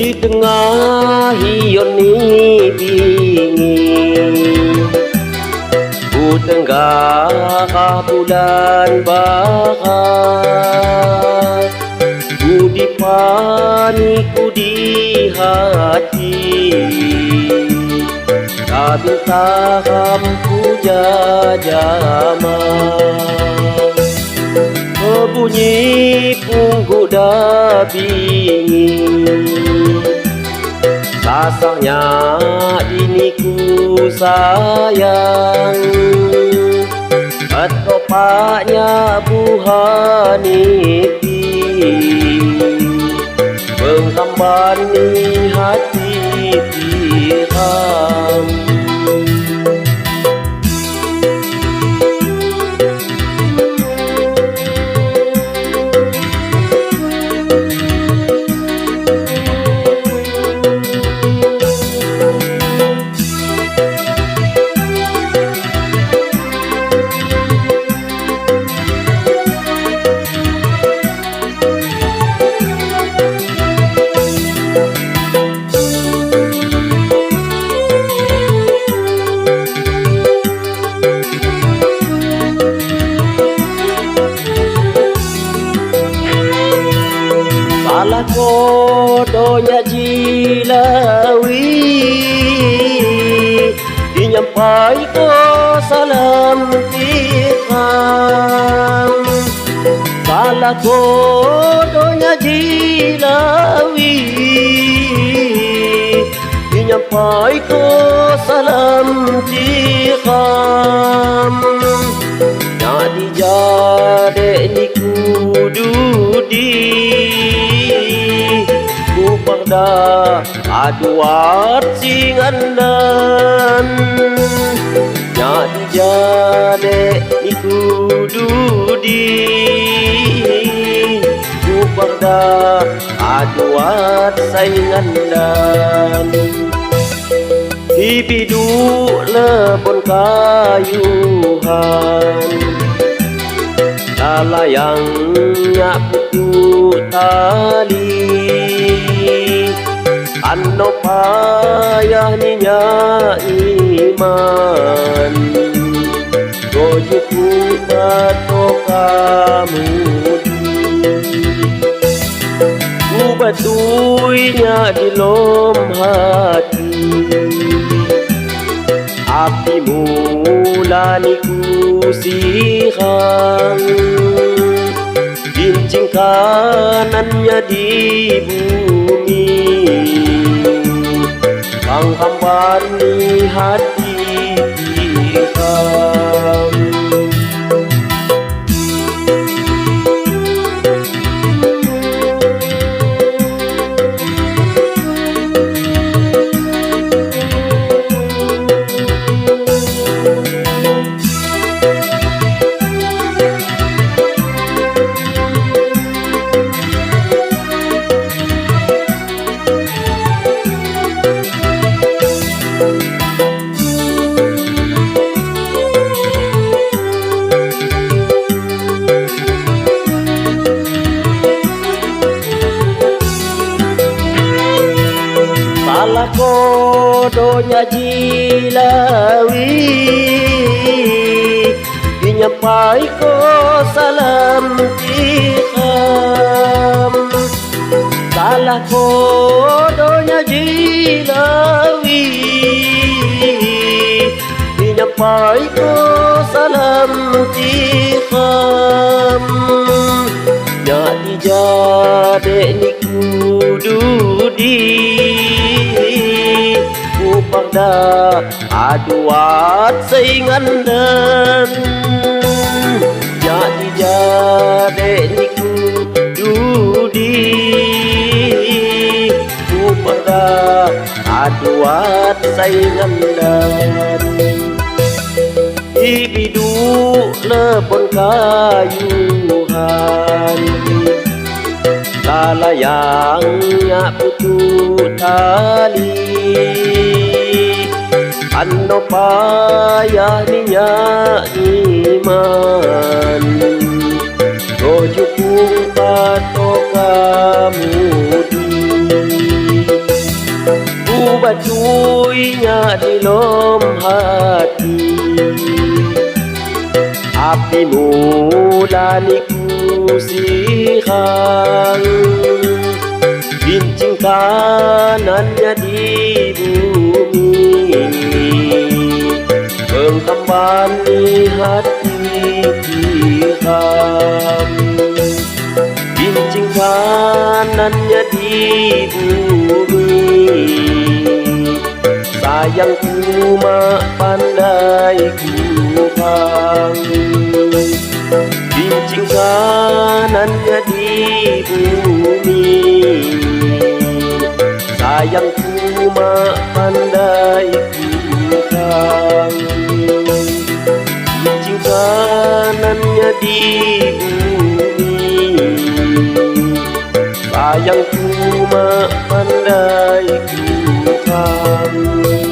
Di tengah hion ni bingin, ku tenggara bulan barat, ku dipani ku di hati, kabintaram puja jama. Bunyi punggu dabingin, sasarnya diniku sayang, etopaknya buhaniti, penghambani hati tiram. Salah kodonya jilawi, dinyampai ko salam tikam. Salah kodonya jilawi, dinyampai ko salam tikam. Nak dijadek niku dudi, ku perda aduat singandan. Nak dijadek niku dudi, ku perda aduat saingandan. Di biduk lebon kayuhan, layangnya putu tali, ano payah ninya iman, gojuku pato kamudi, ku batuinya di lom hati, api mula niku sirang, bincing kanannya di bumi, penghambani hati tiram. Salah kodonya jilawi, dinyampai ko salam tikam. Salah kodonya jilawi, dinyampai ko salam tikam. Nak dijadek niku dudi, ku perda aduat saingandan. Nak dijadek niku dudi, ku perda aduat saingandan. Di biduk lebon kayuhan, layangnya putu tali, ano payah ninya iman, rojukung pato kamudi. Nyak dilom hati. Api mulani ku sihang, bincing kanannya di bumi. Mengkambani hati kiham, bincing kanannya di bumi. Sayangku mak pandai kuhang, bincing kanannya di bumi. Sayangku mak pandai kuhang, bincing kanannya di bumi. Sayangku mak pandai kuhang.